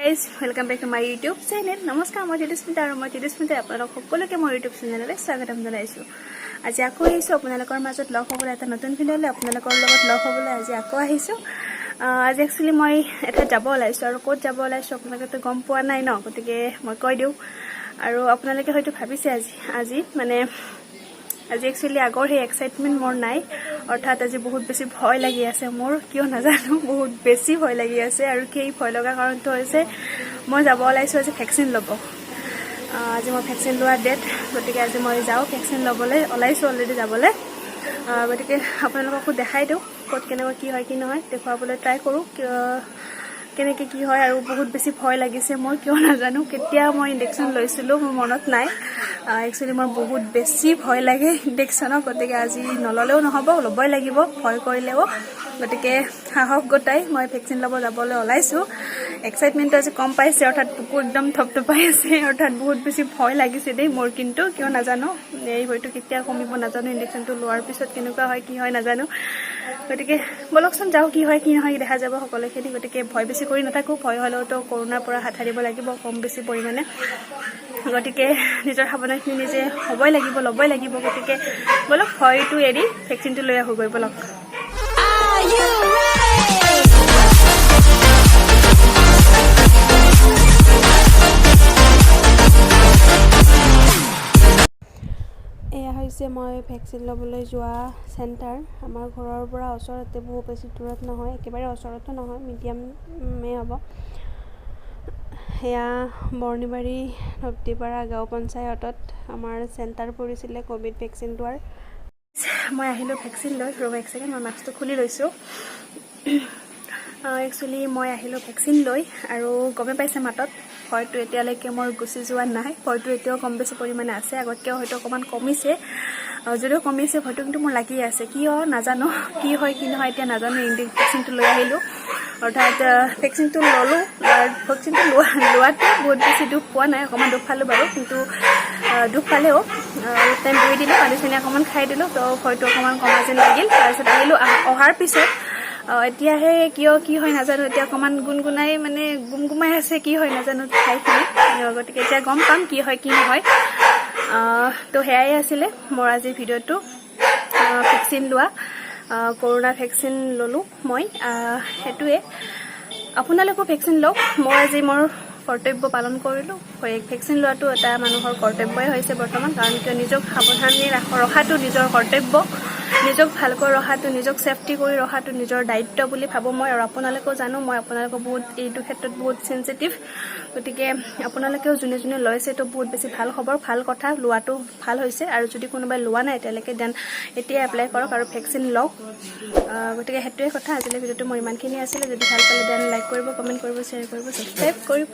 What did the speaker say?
Guys, welcome back to my YouTube channel. নমস্কাৰ, মই জ্যোতিস্মিতা আৰু মই জ্যোতিস্মিতাই আপোনালোক সকলোকে মোৰ ইউটিউব চেনেললৈ স্বাগতম জনাইছোঁ। আজি আকৌ আহিছোঁ আপোনালোকৰ মাজত লগ হ'বলৈ এটা নতুন ভিডিঅ'লৈ। আপোনালোকৰ লগত লগ হ'বলৈ আজি আকৌ আহিছোঁ। আজি একচুৱেলি মই এঠাইত যাব ওলাইছোঁ আৰু ক'ত যাব ওলাইছোঁ আপোনালোকেতো গম পোৱা নাই ন? গতিকে মই কৈ দিওঁ। আৰু আপোনালোকে হয়তো ভাবিছে আজি মানে আজি একচুৱেলি আগৰ সেই এক্সাইটমেণ্ট মোৰ নাই। অৰ্থাৎ আজি বহুত বেছি ভয় লাগি আছে মোৰ। কিয় নাজানো, বহুত বেছি ভয় লাগি আছে। আৰু সেই ভয় লগা কাৰণটো হৈছে মই যাব ওলাইছোঁ আজি ভেকচিন ল'ব। আজি মই ভেকচিন লোৱা ডেট। গতিকে আজি মই যাওঁ ভেকচিন ল'বলৈ, ওলাইছোঁ অলৰেডি যাবলৈ। গতিকে আপোনালোককো দেখাই দিওঁ ক'ত কেনেকৈ কি হয় কি নহয়, দেখুৱাবলৈ ট্ৰাই কৰোঁ কেনেকৈ কি হয়। আৰু বহুত বেছি ভয় লাগিছে মোৰ, কিয় নাজানো। কেতিয়া মই ইণ্ডেকশ্যন লৈছিলোঁ মোৰ মনত নাই। একচুৱেলি মোৰ বহুত বেছি ভয় লাগে ইণ্ডেকশ্যনক। গতিকে আজি নল'লেও নহ'ব, ল'বই লাগিব ভয় কৰিলেও। গতিকে সাহস গোটাই মই ভেকচিন ল'ব যাবলৈ ওলাইছোঁ। এক্সাইটমেণ্টটো আজি কম পাইছে, অৰ্থাৎ বুকু একদম থপথপাই আছে। অৰ্থাৎ বহুত বেছি ভয় লাগিছে দেই মোৰ কিন্তু, কিয় নাজানো। এই ভয়টো কেতিয়া কমিব নাজানো, ইণ্ডেকশ্যনটো লোৱাৰ পিছত কেনেকুৱা হয় কি হয় নাজানো। গতিকে ব'লকচোন যাওঁ, কি হয় কি নহয় দেখা যাব সকলোখিনি। গতিকে ভয় বেছি কৰি নাথাকোঁ। ভয় হ'লেওতো কৰোণাৰ পৰা হাত সাৰিব লাগিব কম বেছি পৰিমাণে। গতিকে নিজৰ সাৱধানখিনি নিজে হ'বই লাগিব, ল'বই লাগিব। গতিকে ব'লক, ভয়টো এৰি ভেকচিনটো লৈ আহোঁগৈ ব'লক। Are you ready? এয়া হৈছে মই ভেকচিন ল'বলৈ যোৱা চেণ্টাৰ। আমাৰ ঘৰৰ পৰা ওচৰতে, বহু বেছি দূৰত নহয়, একেবাৰে ওচৰতো নহয়, মিডিয়ামেই হ'ব। সেয়া বৰ্ণিবাৰী নব্দীপাৰা গাঁও পঞ্চায়তত আমাৰ চেণ্টাৰ পৰিছিলে ক'ভিড ভেকচিন লোৱাৰ। মই আহিলোঁ ভেকচিন লৈ। ৰ'ব এক ছেকেণ্ড, মই মাস্কটো খুলি লৈছোঁ। একচুৱেলি মই আহিলোঁ ভেকচিন লৈ আৰু গমেই পাইছে মাতত ভয়টো এতিয়ালৈকে মোৰ গুচি যোৱা নাই। ভয়টো এতিয়াও কম বেছি পৰিমাণে আছে, আগতকৈও হয়তো অকণমান কমিছে। যদিও কমিছে, ভয়টো কিন্তু মোৰ লাগি আছে। কিয় নাজানো, কি হয় কি নহয় এতিয়া নাজানো। ভেকচিনটো লৈ আহিলোঁ, অৰ্থাৎ ভেকচিনটো ল'লোঁ। ভেকচিনটো লোৱাতে বহুত বেছি দুখ পোৱা নাই, অকণমান দুখ পালোঁ বাৰু। কিন্তু দুখ পালেও অলপ টাইম বহি দিলোঁ, পানী চানী অকণমান খাই দিলোঁ, তো ভয়টো অকণমান কমা যেন লাগিল। তাৰপিছত আহিলোঁ। অহাৰ পিছত এতিয়াহে কিয় কি হয় নাজানো, এতিয়া অকণমান গুণগুণাই মানে গুমগুমাই আছে, কি হয় নাজানো ঠাইখিনি। গতিকে এতিয়া গম পাম কি হয় কি নহয়। তো সেয়াই আছিলে মোৰ আজিৰ ভিডিঅ'টো, ভেকচিন লোৱা, কৰোণা ভেকচিন ল'লোঁ মই। সেইটোৱে, আপোনালোকো ভেকচিন লওক। মই আজি মোৰ কৰ্তব্য পালন কৰিলোঁ। ভেকচিন লোৱাটো এটা মানুহৰ কৰ্তব্যই হৈছে বৰ্তমান। কাৰণ কিয়, নিজক সাৱধানে ৰখাটো নিজৰ কৰ্তব্য, নিজক ভালকৈ ৰখাটো, নিজক ছেফটি কৰি ৰখাটো নিজৰ দায়িত্ব বুলি ভাবোঁ মই। আৰু আপোনালোকেও জানো মই আপোনালোকক বহুত এইটো ক্ষেত্ৰত বহুত চেঞ্চিটিভ। গতিকে আপোনালোকেও যোনে যোনে লৈছে, তো বহুত বেছি ভাল খবৰ, ভাল কথা, লোৱাটো ভাল হৈছে। আৰু যদি কোনোবাই লোৱা নাই এতিয়ালৈকে, then এতিয়া এপ্লাই কৰক আৰু ভেকচিন লওক। গতিকে সেইটোৱে কথা। আজিলৈ ভিডিঅ'টো মোৰ ইমানখিনি আছিলে। যদি ভাল পালে then like কৰিব, কমেণ্ট কৰিব, শ্বেয়াৰ কৰিব, ছাবস্ক্ৰাইব কৰিব।